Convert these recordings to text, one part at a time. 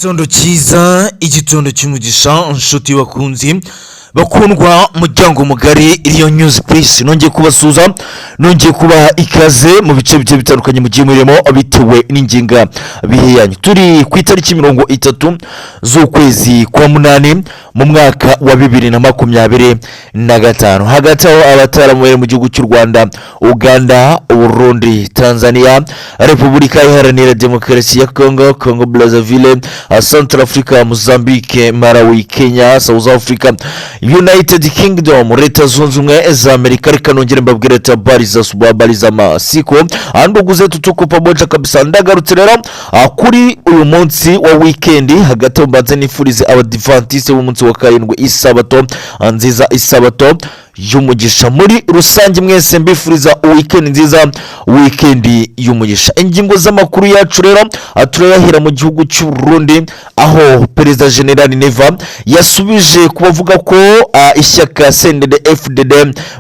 Igitondo cyiza, igitondo cy'umugisha, inshuti bakunzi bakundwa, muryango mugari iriyo News Plus, nongeye kubasuhuza, nongeye kubaha ikaze mu bice bigiye bitandukanye mugiye murimo bitewe n'ingenga bihe yanyu. Turi ku itariki 30 z'ukwezi kwa munani mu mwaka wa 2025. Hagati aho, abataramu bari mu gihugu cy'u Rwanda, Uganda, Burundi, Tanzania, Repubulika Iharanira Demokarasi ya Congo, Congo Brazzaville, Central Africa, Mozambique, Malawi, Kenya, South Africa, United Kingdom, Leta Zunze Ubumwe za Amerika, reka nongere mbabwire ati habari za asubuhi, habari za masiku, ndugu zetu, tuko pamoja kabisa. Ndagarutse rero kuri uyu munsi wa weekend. Hagati aho mbanze nifurize Abadivantisite b'umunsi wa karindwi isabato nziza, isabato y'umugisha. Muri rusange mwese mbifuriza weekend nziza, weekend y'umugisha. Ingingo z'amakuru yacu rero turayahera mu gihugu cy'u Burundi, aho Perezida General Neva yasubije ku bavuga ko ishyaka CNDD FDD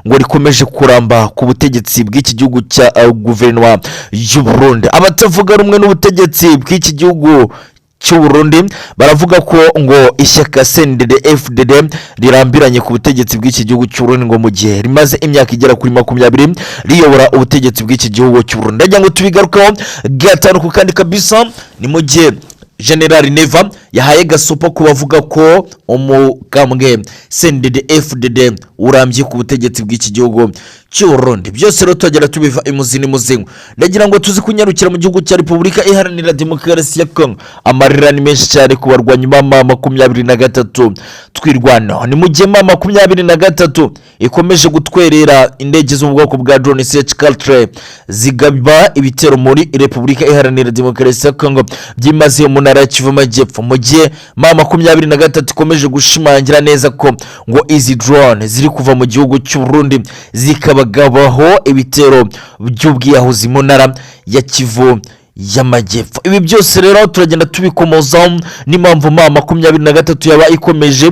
ngo rikomeje kuramba ku butegetsi bw'iki gihugu cya guverinoma y'u Burundi. Abatavuga rumwe n'ubutegetsi bw'iki gihugu cy'u Burundi baravuga ko ngo ishyaka CNDD FDD rirambiranye ku butegetsi bw'iki gihugu cy'u Burundi, ngo mu gihe rimaze imyaka igera kuri 20 riyobora ubutegetsi bw'iki gihugu cy'u Burundi. Ndagira ngo tubigarukeho gatanu ku kandi kabisa. Ni mu gihe General Neva yahaye gasopo ku bavuga ko umugambwe CNDD FDD urambye ku butegetsi bw'iki gihugu cy'u Burundi. Byose rero tugera tubiva imuzi n'imuzingo. Ndagira ngo tuzi kunyarukira mu gihugu cya Repubulika Iharanira Demokarasi ya Kongo. Amarira ni menshi cyane ku barwanyi ba M23 Twirwaneho. Ni mu gihe M23 ikomeje gutwerera indege zo mu bwoko bwa drone CH-4 zigaba ibitero muri Repubulika Iharanira Demokarasi ya Kongo, byimazeyo mu ntara ya Kivu Amajyepfo, mu gihe M23 ikomeje gushimangira neza ko ngo izi drone ziri kuva mu gihugu cy'u Burundi zikabagabaho ibitero by'ubwiyahuzi mu ntara ya Kivu y'Amajyepfo. Ibi byose rero turagenda tubikomozaho n'impamvu M23 yaba ikomeje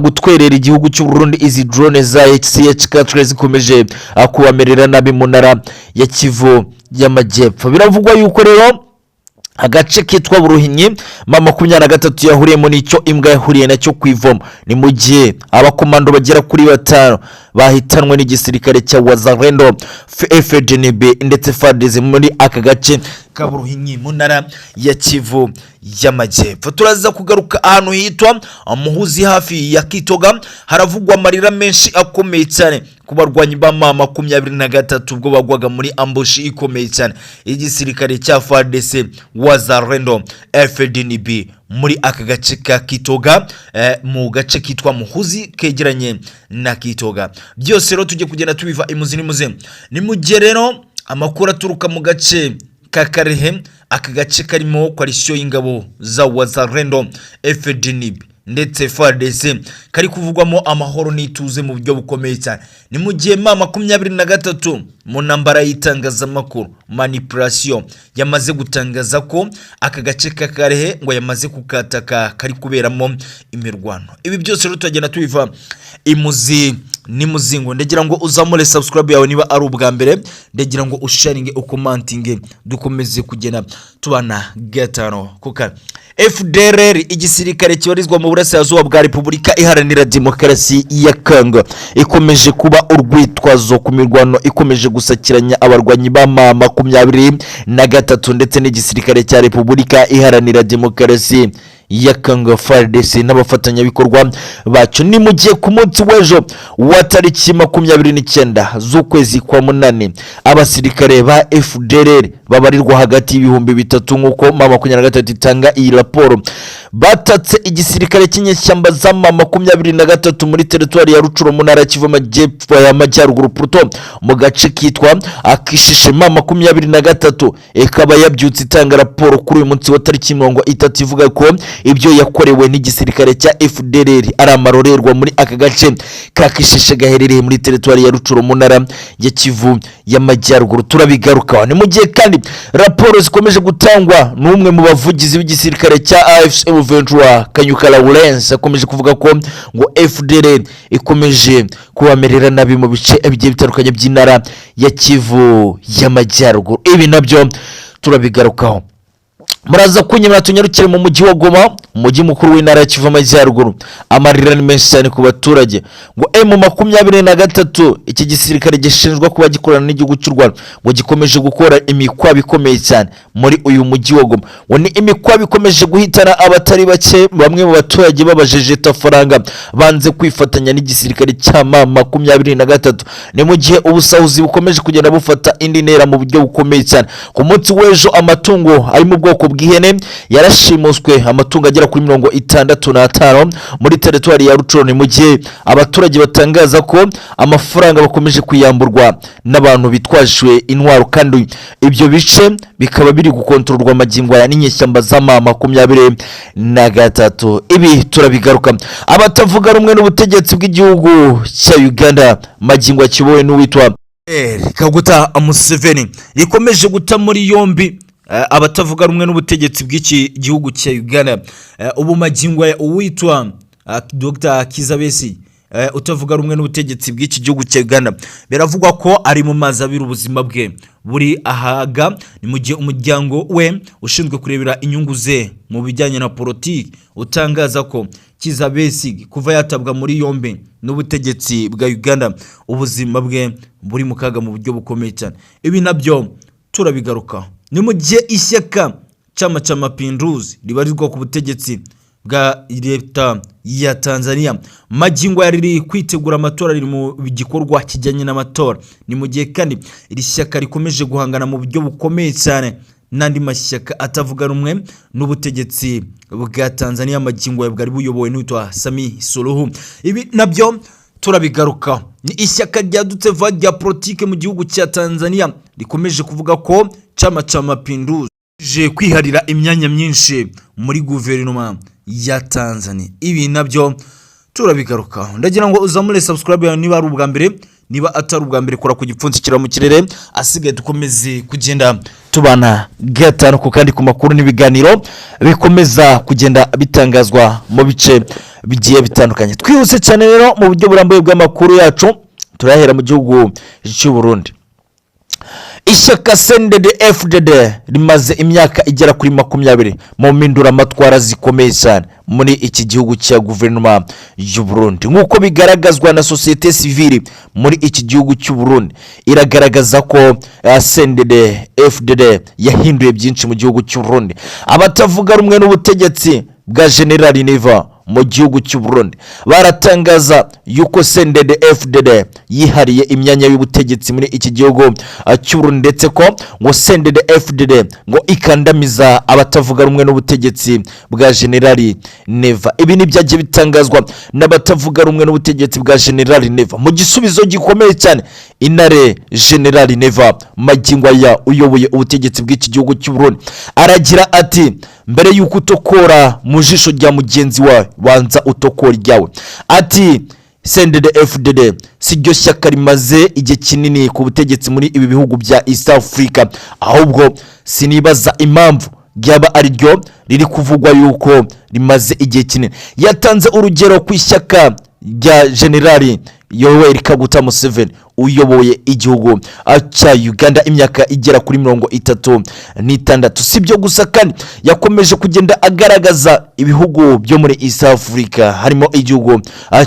gutwerera igihugu cy'u Burundi izi drone za CH-4 zikomeje kubamerera nabi mu ntara ya Kivu y'Amajyepfo. Biravugwa yuko rero agace kitwa Buruhinyi M23 yahuriyemo n'icyo imbwa yahuriye nacyo ku ivomo. Ni mu gihe abakomando bagera kuri batanu bahitanwe n'igisirikare cya Wazalendo, FDNB ndetse FARDC muri aka gace ka Buruhinyi mu ntara ya Kivu y'Amajyepfo. Turaza kugaruka ahantu hitwa Muhuzi hafi ya Kitoga, haravugwa amarira menshi akomeye cyane ku barwanyi ba M23 ubwo bagwaga muri ambush ikomeye cyane igisirikare cya FARDC, Wazalendo, FDNB muri aka gace ka Kitoga, mu gace kitwa Muhuzi kegeranye na Kitoga. Byose rero tujye kugenda tubiva imuzi n'imuzi. Ni mu gihe rero amakuru aturuka mu gace ka Karehe, aka gace karimo coalition y'ingabo za Wazalendo, FDNB ndetse FARDC, kari kuvugwamo amahoro n'ituze mu buryo bukomeye cyane. Ni mu gihe M23 mu ntambara y'itangazamakuru, manipulation, yamaze gutangaza ko aka gace ka Karehe ngo yamaze kukataka, kari kuberamo imirwano. Ibi byose rero turagenda tubiva imuzi n'imuzingo. Ndagira ngo uzamure subscribe yawe niba ari ubwa mbere, ndagira ngo usharinge, ukomantinge, dukomeze kugenda tubana gatanu kuka. FDLR, igisirikare kibarizwa mu burasirazuba bwa Repubulika Iharanira Demokarasi ya Congo, ikomeje kuba urwitwazo ku mirwano ikomeje gusakiranya abarwanyi ba M23 ndetse n'igisirikare cya Repubulika Iharanira Demokarasi ya Congo, FARDC, n'abafatanyabikorwa bacyo. Ni mu gihe ku munsi w'ejo wa tariki 29 z'ukwezi kwa munani abasirikare ba FDLR babarirwa hagati y'ibihumbi 3, nk'uko M23 itanga iyi raporo, batatse igisirikare cy'inyeshyamba za M23 muri teritwari ya Rutshuru mu ntara ya Kivu Amajyepfo, y'Amajyaruguru plutôt, mu gace kitwa Akishishe. M23 ikaba yabyutse itanga raporo kuri uyu munsi wa tariki 30, ivuga ko ibyo yakorewe n'igisirikare cya FDLR ari amarorerwa muri aka gace ka Kishishe gaherereye muri teritwari ya Rutshuru mu ntara ya Kivu y'Amajyaruguru. Turabigarukaho. Ni mu gihe kandi raporo zikomeje gutangwa n'umwe mu bavugizi b'igisirikare cya AFC M23, Kanyuka Lawrence, akomeje kuvuga ko ngo FDLR ikomeje kubamerera nabi mu bice bigiye bitandukanye by'intara ya Kivu y'Amajyaruguru. Ibi nabyo turabigarukaho. Muraza kunyemera tunyarukire mu mujyi wa Goma, umujyi mukuru w'intara ya Kivu Amajyaruguru. Amarira ni menshi cyane ku baturage. Ngo M23, iki gisirikare gishinjwa kuba gikorana n'igihugu cy'u Rwanda, ngo gikomeje gukora imikwabo ikomeye cyane muri uyu mujyi wa Goma. Ngo ni imikwabo ikomeje guhitana abatari bake. Bamwe mu baturage b'abajejetafaranga banze kwifatanya n'igisirikare cya M23. Ni mu gihe ubusahuzi bukomeje kugenda bufata indi ntera mu buryo bukomeye cyane. Ku munsi w'ejo, amatungo ari mu bwoko bw'ihene yarashimuswe, amatungo agera kuri 65 muri teritwari ya Rutshuru. Ni mu gihe abaturage batangaza ko amafaranga bakomeje kuyamburwa n'abantu bitwajwe intwaro, kandi ibyo bice bikaba biri gukontororwa magingo aya n'inyeshyamba za M23. Ibi turabigaruka. Abatavuga rumwe n'ubutegetsi bw'igihugu cya Uganda, magingo akibowe n'uwitwa Kaguta Museveni, rikomeje guta muri yombi abatavuga rumwe n'ubutegetsi bw'iki gihugu cya Uganda. Ubu magingo aya, uwitwa Dr Kizza Besigye, utavuga rumwe n'ubutegetsi bw'iki gihugu cya Uganda, biravugwa ko ari mu mazi abira, ubuzima bwe buri ahaga. Ni mu gihe umuryango we ushinzwe kurebera inyungu ze mu bijyanye na politiki utangaza ko Kizza Besigye, kuva yatabwa muri yombi n'ubutegetsi bwa Uganda, ubuzima bwe buri mu kaga mu buryo bukomeye cyane. Ibi nabyo turabigarukaho. Ni mu gihe ishyaka Chama cha Mapinduzi ribarizwa ku butegetsi bwa leta ya Tanzania magingo aya riri kwitegura amatora, riri mu gikorwa kijyanye n'amatora. Ni mu gihe kandi iri shyaka rikomeje guhangana mu buryo bukomeye cyane n'andi mashyaka atavuga rumwe n'ubutegetsi bwa Tanzania magingo aya bwari buyobowe n'uwitwa Samia Suluhu. Ibi nabyo turabigarukaho. Ni ishyaka ryadutse vuba rya politike mu gihugu cya Tanzania, rikomeje kuvuga ko Chama cha Mapinduzi je kwiharira imyanya myinshi muri guverinoma ya Tanzania. Ibi nabyo turabigarukaho. Ndagira ngo uzamure subscribe yawe niba ari ubwa mbere. Niba atari ubwa mbere, kora ku gipfunsi mu kirere, asigaye dukomeze kugenda tubana gatanu ku kandi ku makuru n'ibiganiro bikomeza kugenda bitangazwa mu bice bigiye bitandukanye. Twihuse cyane rero, mu buryo burambuye bw'amakuru yacu, turahera mu gihugu cy'u Burundi. Ishyaka CNDD FDD rimaze imyaka igera kuri 20 mu mpinduramatwara zikomeye cyane muri iki gihugu cya guverinoma y'u Burundi, nk'uko bigaragazwa na sosiyete sivili muri iki gihugu cy'u Burundi. Iragaragaza ko CNDD FDD yahinduye byinshi mu gihugu cy'u Burundi. Abatavuga rumwe n'ubutegetsi bwa General Neva mu gihugu cy'u Burundi baratangaza yuko CNDD FDD yihariye imyanya y'ubutegetsi muri iki gihugu cy'u Burundi, ndetse ko ngo CNDD FDD ngo ikandamiza abatavuga rumwe n'ubutegetsi bwa General Neva. Ibi ni byagiye bitangazwa n'abatavuga rumwe n'ubutegetsi bwa General Neva. Mu gisubizo gikomeye cyane, intare General Neva, magingo aya uyoboye ubutegetsi bw'iki gihugu cy'u Burundi, aragira ati: "Mbere y'uko utokora mu jisho rya mugenzi wawe, banza utokora iryawe." Ati: "CNDD FDD si ryo shyaka rimaze igihe kinini ku butegetsi muri ibi bihugu bya East Africa, ahubwo sinibaza impamvu ryaba ari ryo riri kuvugwa yuko rimaze igihe kinini." Yatanze urugero ku ishyaka rya Generali Yoweri Kaguta Museveni uyoboye igihugu cya Uganda imyaka igera kuri 36. Si ibyo gusa kandi, yakomeje kugenda agaragaza ibihugu byo muri East Africa, harimo igihugu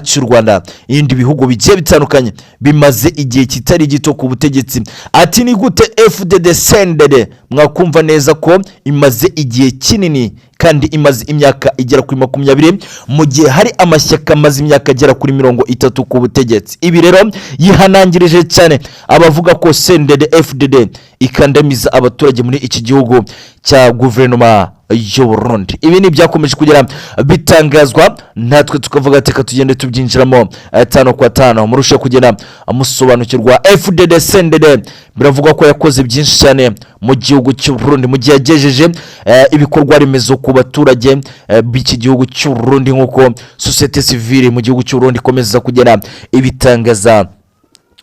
cy'u Rwanda, ibindi bihugu bigiye bitandukanye bimaze igihe kitari gito ku butegetsi. Ati: "Ni gute FDD CNDD mwakumva neza ko imaze igihe kinini kandi imaze imyaka igera kuri 20, mu gihe hari amashyaka amaze imyaka agera kuri 30 ku butegetsi?" Ibi rero yihanangirije cyane abavuga ko CNDD FDD ikandamiza abaturage muri iki gihugu cya guverinoma y'u Burundi. Ibi ni ibyakomeje kugera bitangazwa, natwe tukavuga ati: "Reka tugende tubyinjiramo tano kwa tano, murusheho kugenda musobanukirwa." FDD CNDD biravugwa ko yakoze byinshi cyane mu gihugu cy'u Burundi, mu gihe yagejeje ibikorwa remezo ku baturage b'iki gihugu cy'u Burundi, nk'uko sosiyete sivile mu gihugu cy'u Burundi ikomeza kugera ibitangaza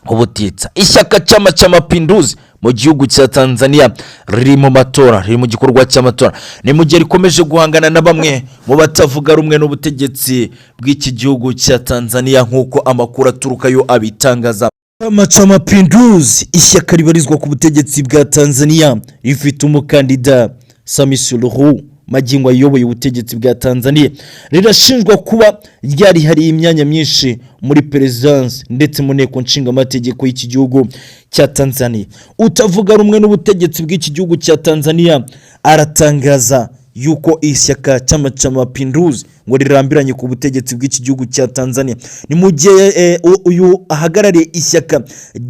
ubutitsa. Ishyaka Chama cha Mapinduzi mu gihugu cya Tanzania riri mu matora, riri mu gikorwa cy'amatora. Ni mu gihe rikomeje guhangana na bamwe mu batavuga rumwe n'ubutegetsi bw'iki gihugu cya Tanzania, nk'uko amakuru aturukayo abitangaza. Chama cha Mapinduzi, ishyaka ribarizwa ku butegetsi bwa Tanzania, rifite umukandida Samia Suluhu Hassan. Samia Suluhu magingo ayoboye ubutegetsi bwa Tanzania, rirashinjwa kuba ryarihariye imyanya myinshi muri perezidansi ndetse mu nteko nshingamategeko y'iki gihugu cya Tanzania. Utavuga rumwe n'ubutegetsi bw'iki gihugu cya Tanzania aratangaza yuko ishyaka Chama cha Mapinduzi ngo rirambiranye ku butegetsi bw'iki gihugu cya Tanzania. Ni mu gihe uyu ahagarariye ishyaka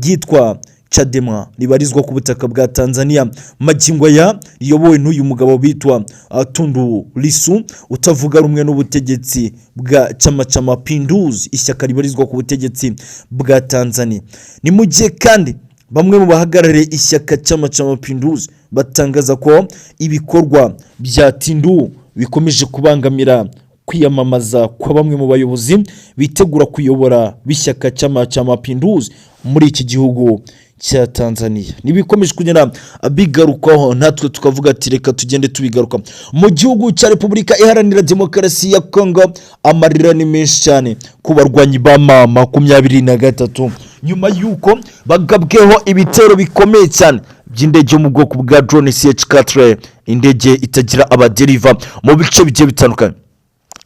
ryitwa Chadema ribarizwa ku butaka bwa Tanzania magingo aya, riyobowe n'uyu mugabo bitwa Tundu Lissu, utavuga rumwe n'ubutegetsi bwa Chama cha Mapinduzi, ishyaka ribarizwa ku butegetsi bwa Tanzania. Ni mu gihe kandi bamwe mu bahagarariye ishyaka Chama cha Mapinduzi batangaza ko ibikorwa bya Tundu bikomeje kubangamira kwiyamamaza kwa bamwe mu bayobozi bitegura kuyobora b'ishyaka Chama cha Mapinduzi muri iki gihugu cya Tanzania. Nibikomeje kugenda bigarukwaho, natwe tukavuga ati reka tugende tubigaruka. Mu gihugu cya Repubulika Iharanira Demokarasi ya Kongo, amarira ni menshi cyane ku barwanyi ba M23, nyuma y'uko bagabweho ibitero bikomeye cyane by'indege yo mu bwoko bwa drone CH4, indege itagira abaderiva, mu bice bigiye bitandukanye.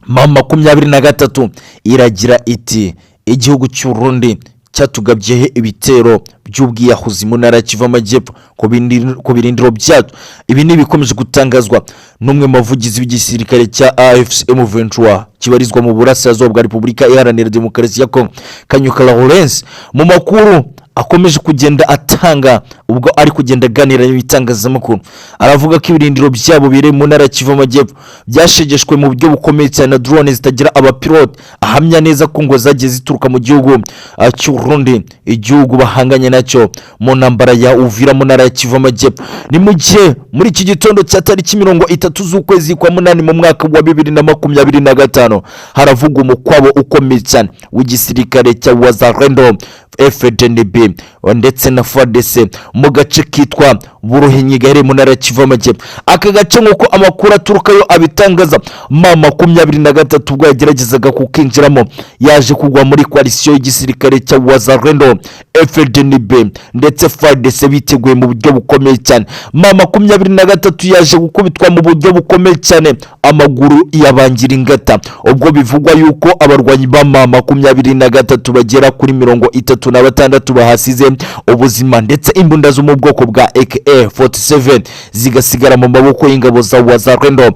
M23 iragira iti: "Igihugu cy'Urundi cyatugabyeho ibitero by'ubwiyahuzi mu ntara ya Kivu Amajyepfo ku birindiro byacu." Ibi ni ibikomeje gutangazwa n'umwe mu bavugizi b'igisirikare cya AFC M23 kibarizwa mu burasirazuba bwa Repubulika Iharanira Demokarasi ya Kongo, Kanyuka Lawrence, mu makuru akomeje kugenda atanga ubwo ari kugenda aganira n'ibitangazamakuru. Aravuga ko ibirindiro byabo biri mu ntara ya Kivu Amajyepfo byashegeshwe mu buryo bukomeye cyane na drone zitagira abapilote, ahamya neza ko ngo zagiye zituruka mu gihugu cy'Uburundi, igihugu bahanganye nacyo mu ntambara ya Uvira mu ntara ya Kivu Amajyepfo. Ni mu gihe muri iki gitondo cya tariki 30 z'ukwezi kwa munani mu mwaka wa 2025 haravugwa umukwabo ukomeye cyane w'igisirikare cya Wazalendo, FDNB ndetse na FARDC mu gace kitwa Buruhinyi gaherereye mu ntara ya Kivu Amajyepfo. Aka gace, nk'uko amakuru aturukayo abitangaza, M23 ubwo yageragezaga kukinjiramo yaje kugwa muri coalition y'igisirikare cya Wazalendo, FDNB ndetse FARDC biteguye mu buryo bukomeye cyane. M23 yaje gukubitwa mu buryo bukomeye cyane, amaguru yabangira ingata, ubwo bivugwa yuko abarwanyi ba M23 bagera kuri 36 bahasize ubuzima, ndetse imbunda zo mu bwoko bwa AK47 zigasigara mu maboko y'ingabo za Wazalendo,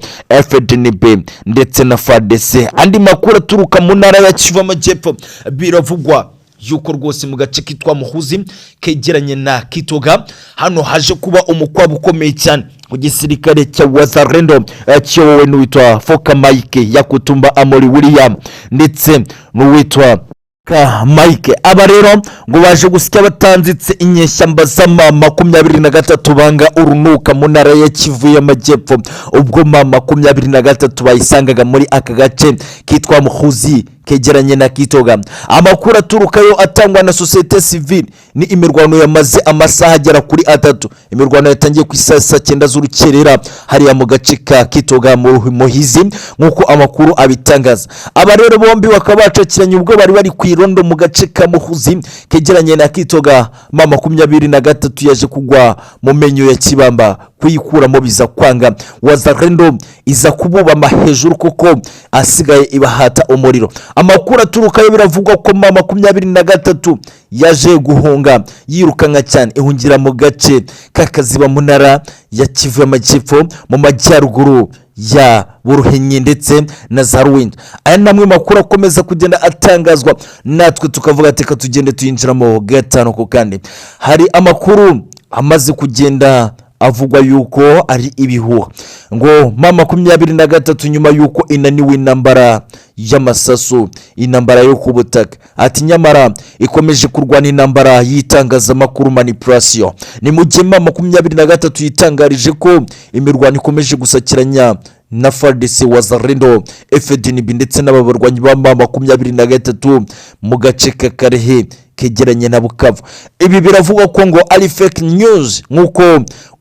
FDNB ndetse na FARDC. Andi makuru aturuka mu ntara ya Kivu Amajyepfo, biravugwa yuko rwose mu gace kitwa Muhuzi kegeranye na Kitoga, hano haje kuba umukwabo ukomeye cyane ku gisirikare cya Wazalendo kiyobowe n'uwitwa Foka Mike Yakutumba Amori William ndetse n'uwitwa ka Mike. Aba rero ngo baje gusya batanzitse inyeshyamba z'M23 banga urunuka mu ntara ya Kivu y'Amajyepfo, ubwo M23 bayisangaga muri aka gace kitwa Muhuzi kegeranye na Kitoga. Amakuru aturukayo atangwa na sosiyete sivile ni imirwano yamaze amasaha agera kuri 3. Imirwano yatangiye ku isaha saa 9 z'urukerera hariya mu gace ka Kitoga mu Muhizi, nk'uko amakuru abitangaza. Aba rero bombi bakaba bacakiranye ubwo bari bari ku irondo mu gace ka Muhuzi kegeranye na Kitoga. M23 yaje kugwa mu menyo ya kibamba, kuyikuramo biza kwanga. Wazalendo iza kububama hejuru kuko asigaye ibahata umuriro. Amakuru aturukayo, biravugwa ko M23 yaje guhunga yirukanka cyane, ihungira mu gace k'Akaziba mu ntara ya Kivu y'Amajyepfo, mu majyaruguru ya Buruhenyi ndetse na za Ruwinda. Aya ni amwe makuru akomeza kugenda atangazwa, natwe tukavuga ati reka tugende tuyinjiramo gatanu ku kandi. Hari amakuru amaze kugenda avugwa yuko ari ibihuha, ngo M23 nyuma yuko inaniwe intambara y'amasasu, intambara yo ku butaka, ati nyamara ikomeje kurwana intambara y'itangazamakuru, manipulation. Ni mu gihe M23 yitangarije ko imirwano ikomeje gusakiranya na FARDC, Wazalendo, FDNB ndetse n'aba barwanyi ba M23 mu gace ka Karehe kegeranye na Bukavu. Ibi biravugwa ko ngo ari fake news, nk'uko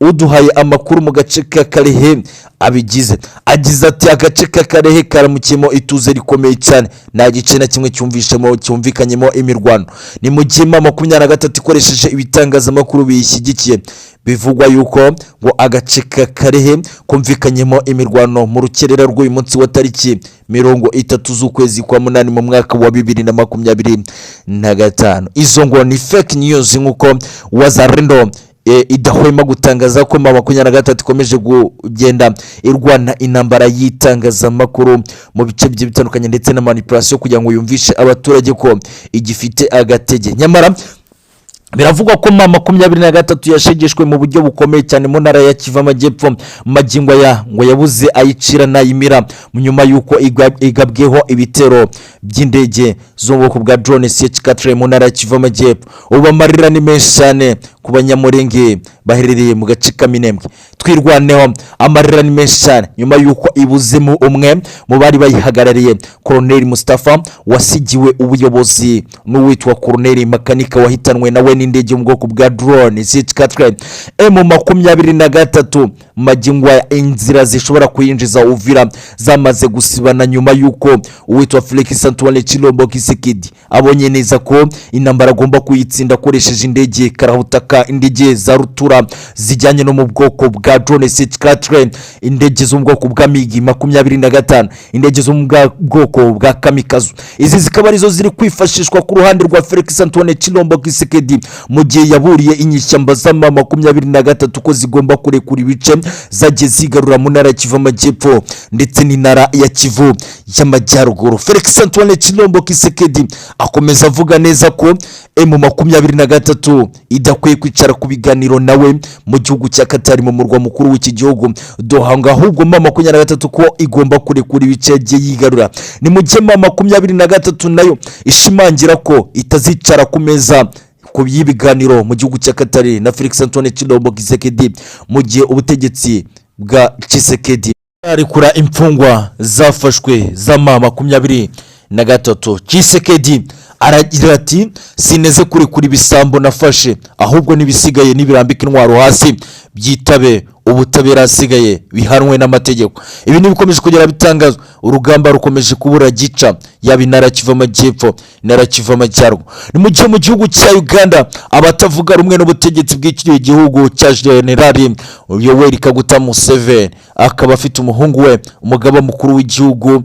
uduhaye amakuru mu gace ka Karehe abigize. Agize ati: "Agace ka Karehe karamukiyemo ituze rikomeye cyane, nta gice na kimwe cyumvishemo cyumvikanyemo imirwano." Ni mu gihe M23 ikoresheje ibitangazamakuru biyishyigikiye. Bivugwa yuko ngo agace ka Karehe kumvikanyemo imirwano mu rukerera rw'uyu munsi wa tariki 30 z'ukwezi kwa munani mu mwaka wa 2025. Izo ngo ni fake news, nk'uko Wazalendo idahwema gutangaza ko M23 ikomeje kugenda irwana intambara y'itangazamakuru mu bice bigiye bitandukanye, ndetse na manipulation, kugira ngo yumvishe abaturage ko igifite agatege. Nyamara biravugwa ko M23 yashegeshwe mu buryo bukomeye cyane mu ntara ya Kivu Amajyepfo. Magingo aya ngo yabuze ayicira n'ayimira, nyuma y'uko igabweho ibitero by'indege zo mu bwoko bwa drone CH4 mu ntara ya Kivu Amajyepfo. Ubu amarira ni menshi cyane ku Banyamurenge baherereye mu gace ka Minembwe. Twirwaneho, amarira ni menshi cyane nyuma y'uko ibuzemo umwe mu bari bayihagarariye, Koloneli Mustafa, wasigiwe ubuyobozi n'uwitwa Koloneli Makanika, wahitanwe nawe n'indege yo mu bwoko bwa drone CH4. M23 magingo aya inzira zishobora kuyinjiza Uvira zamaze gusibana, nyuma y'uko uwitwa Felix Antoine Tshilombo Tshisekedi abonye neza ko intambara agomba kuyitsinda akoresheje indege karabutaka, indege za rutura zijyanye no mu bwoko bwa drone CH4, indege zo mu bwoko bwa MiG 25, indege zo mu bwoko bwa Kamikaze. Izi zikaba arizo ziri kwifashishwa ku ruhande rwa Felix Antoine Tshilombo Tshisekedi, mu gihe yaburiye inyishyamba z'ama 23 ko zigomba kurekura ibice zagiye zigarura mu ntara ya Kivu Amajyepfo ndetse n'intara ya Kivu y'Amajyaruguru. Felix Antoine Tshilombo Tshisekedi akomeza avuga neza ko M23 idakwiye kwicara ku biganiro nawe mu gihugu cya Katari, mu murwa mukuru w'iki gihugu Doha, ngo ahubwo M23 ko igomba kurekura ibice yagiye yigarura. Ni mu gihe M23 nayo ishimangira ko itazicara ku meza ku y'ibiganiro mu gihugu cya Katari na Felix Antoine Tshilombo Tshisekedi, mu gihe ubutegetsi bwa Tshisekedi arekura imfungwa zafashwe z'ama 23. Tshisekedi aragira ati: "Sineze kurekura ibisambo nafashe, ahubwo n'ibisigaye nibirambika intwaro hasi, byitabe ubutabera, asigaye bihanwe n'amategeko." Ibi ntibikomeje kugera bitangazwa. Urugamba rukomeje kubura gica, yaba intara ya Kivu Amajyepfo, intara ya Kivu Amajyaruguru. Ni mu gihe mu gihugu cya Uganda abatavuga rumwe n'ubutegetsi bw'iki gihugu cya Generali Yoweri Kaguta Museveni, akaba afite umuhungu we, umugaba mukuru w'igihugu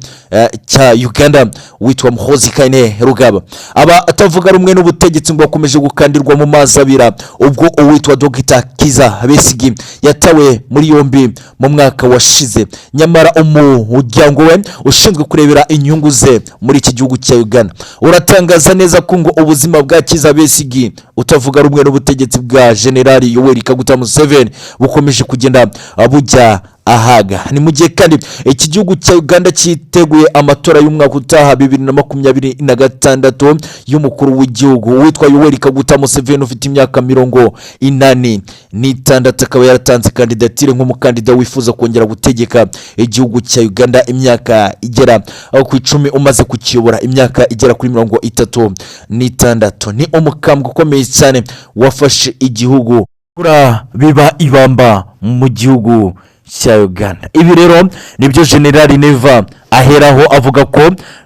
cya Uganda witwa Muhoozi Kainerugaba, aba atavuga rumwe n'ubutegetsi ngo bakomeje gukandirwa mu mazi abira, ubwo uwitwa Dr Kizza Besigye yatawe muri yombi mu mwaka washize. Nyamara umuryango we ushinzwe kurebera inyungu ze muri iki gihugu cya Uganda uratangaza neza ko ngo ubuzima bwa Kizza Besigye, utavuga rumwe n'ubutegetsi bwa Generali Yoweri Kaguta Museveni, bukomeje kugenda bujya ahaga. Ni mu gihe kandi iki gihugu cya Uganda cyiteguye amatora y'umwaka utaha 2026 y'umukuru w'igihugu. Witwa Yoweri Kaguta Museveni, ufite imyaka 86, akaba yaratanze kandidatire nk'umukandida wifuza kongera gutegeka igihugu cya Uganda imyaka igera ku 10, umaze kukiyobora imyaka igera kuri 36. Ni umukambwe ukomeye cyane wafashe igihugu biba ibamba mu gihugu cya Uganda. Ibi rero nibyo Generali Neva aheraho avuga ko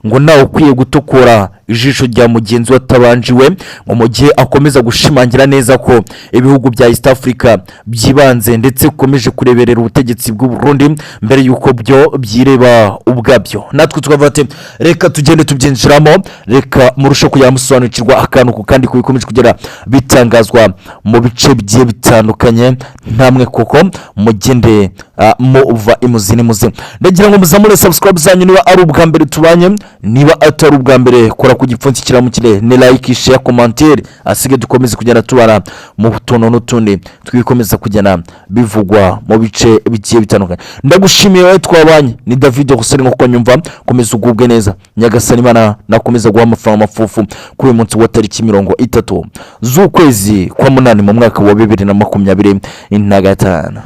ngo nawe ukwiye gutukura ijisho rya mugenzi we atabanjiwe, ngo mu gihe akomeza gushimangira neza ko ibihugu bya East Africa byibanze ndetse bikomeje kureberera ubutegetsi bw'u Burundi mbere y'uko byo byireba ubwabyo. Natwe tukavuga ati: "Reka tugende tubyinjiramo, reka murushe kujya musobanukirwa akantu ku kandi ku bikomeje kugera bitangazwa mu bice bigiye bitandukanye." Ntamwe koko mugende muva imuzi n'imuzi. Ndagira ngo muzamure subscribe zanyu niba ari ubwa mbere tubanye. Niba atari ubwa mbere, kora ku gipfunsi kiramukire, ni like, share, commentaire, asige dukomeze kugenda tubana mu tuntu n'utundi twikomeza kugenda bivugwa mu bice bigiye bitandukanye. Ndagushimiye wowe twabanye. Ni David Hussein nk'uko nyumva. Komeza ugubwe neza. Nyagasani Imana nakomeza guha amafaranga mafufu kuri uyu munsi wa tariki 30 z'ukwezi kwa munani mu mwaka wa 2025.